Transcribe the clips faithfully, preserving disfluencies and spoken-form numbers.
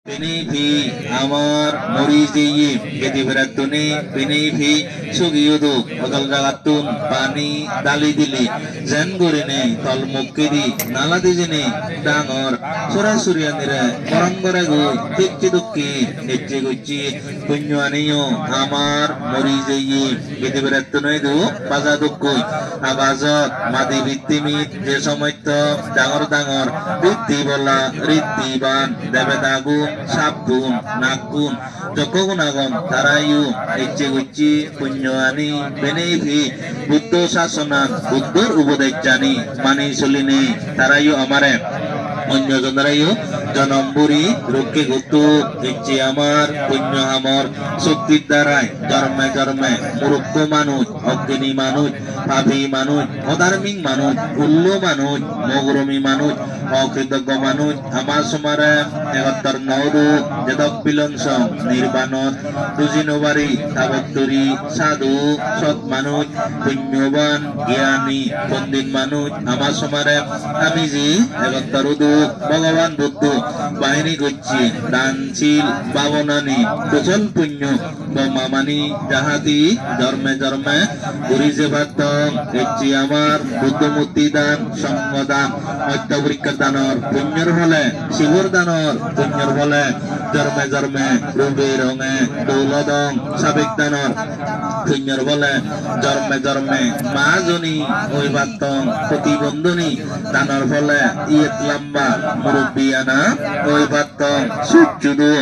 Bini phi amar mori jeye, gedi berettuni bini phi sugi uduk, odol jagattun pani dali dili, jen gurinei tol mukkedi nala dijeni dangor sora suriyanire morom goregoi, thik thidukki ecche gocche punyo aniyo amar mori jeye, gedi berettuno idu baja dukkoi, agajot madi pittimit je somosto dangor dangor ritti bola, rittiban, debedagun, sappun, nakkun, jokkogun agon, tarayo ecche gocche punyo ani bini phi Buddho sasonat Buddhor ubodejjani mani solinei tarayo amare onyo jonoreyo jonom buri rokke gottuk, ecche amar punyo amor shoktir darai jorme jorme murukko manuj, oggini manuj, papi manuj, odharmik manuj, ullu manuj, mogoromi manuj, okritoggo manuj, ama somare egottor no uduk, jedok bilonsong nirbanot duji no pari, tabotturi sadhu, sot manuj, punyoban, gyani, pondit manuj, ama somare ami je egottor uduk, Bhogoban Buddho bahini gocche dan sil bhabonani kusol punyo bomma mani jahati jorme jorme guri je pattong, ecche amar Buddho murti dan, songho dan, ottho porikkar danor punyor phole, sibor danor punyor phole, jorme jorme rube ronge dol odong, sabek danor punyor phole, jorme jorme ma joni oi pattong, protibondhoni danor phole, iyet lamba murubbi ana oi pattong, succhudu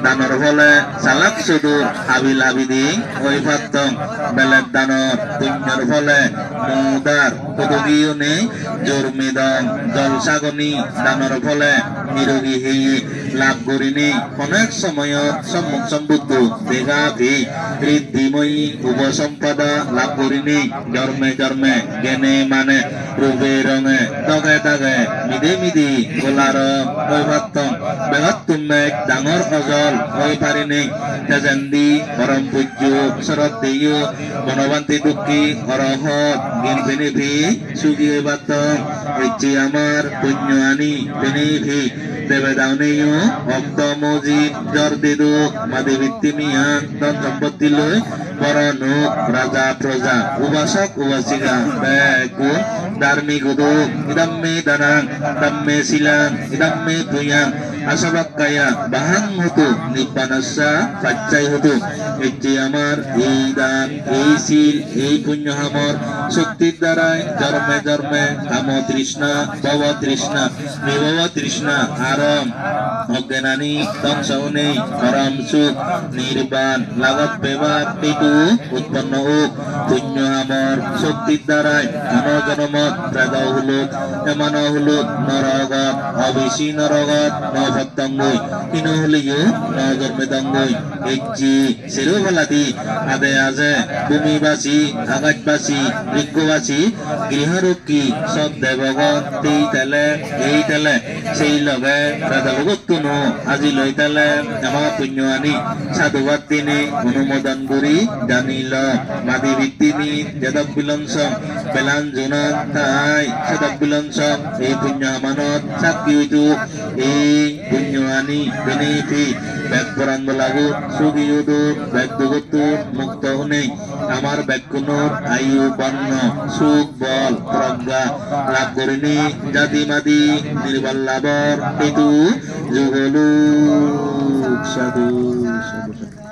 danor phole salak sudur habil habiding oi pattong, belet danor punyor phole mudar hudugi onei jormidong, jol sagoni danor phole nirogi heye lab gurinei onek somoyot sommuk sombuddho dega pei riddhimoi uposom pada lab gurinei jorme jorme gene mane rube ronge doge dage mide mide gola rong oi pattong, begottun bej dangor ojol oi parinei. Tejendi porom pujjo sroddheyo Bonobhante Dukki Orohot gin bini phi sugi oi pattong, ecche amar punyo ani bini phi debeda uneyo okto mojit jor diduk, madi pittimiyan dhon sompotti loi boron ok, raja proja, ubasok ubasika bekkun dharmik uduk, idam me danang, idam me silang, idam me punyang, asavakkaya vahang hotu, nibbanassa paccayi hotu. Ecche amar ei dan, ei sil, ei punyo hamor shoktir darai jorme jorme kamo trishna, bhobo trishna, nibhobo trishna, arom oggenani dhongso onei porom suk nirban lagot pebak hetu utponno ok. Punyo amor shoktir darai hono jonomot preto hulot, emano hulot norogot, obisi norogot no pottongoi, hino huliyo no jormedongoi. Ecche sero paladi ade aje bhumibasi, agajbasi, rikkobasi, griho rokki, sot debogon, tei tele, ei tele, sei loge preto logot tuno aji loi tele ama punyo ani sadhubad dinei onumodon guri janilo. Madi pittimi jedok bilonsong belan junan tai sedok bilonsong ei punyo amanot sakki oidu. Ei punyo ani bini phi bek poran bolagun sugi uduk, bek dugottun mukto onei. Amar bekkunor ayu, borno, suk, bol, progga lab gurinei jadi madi nirban labor hetu jugoluk. Sadhu, sadhu, sadhu.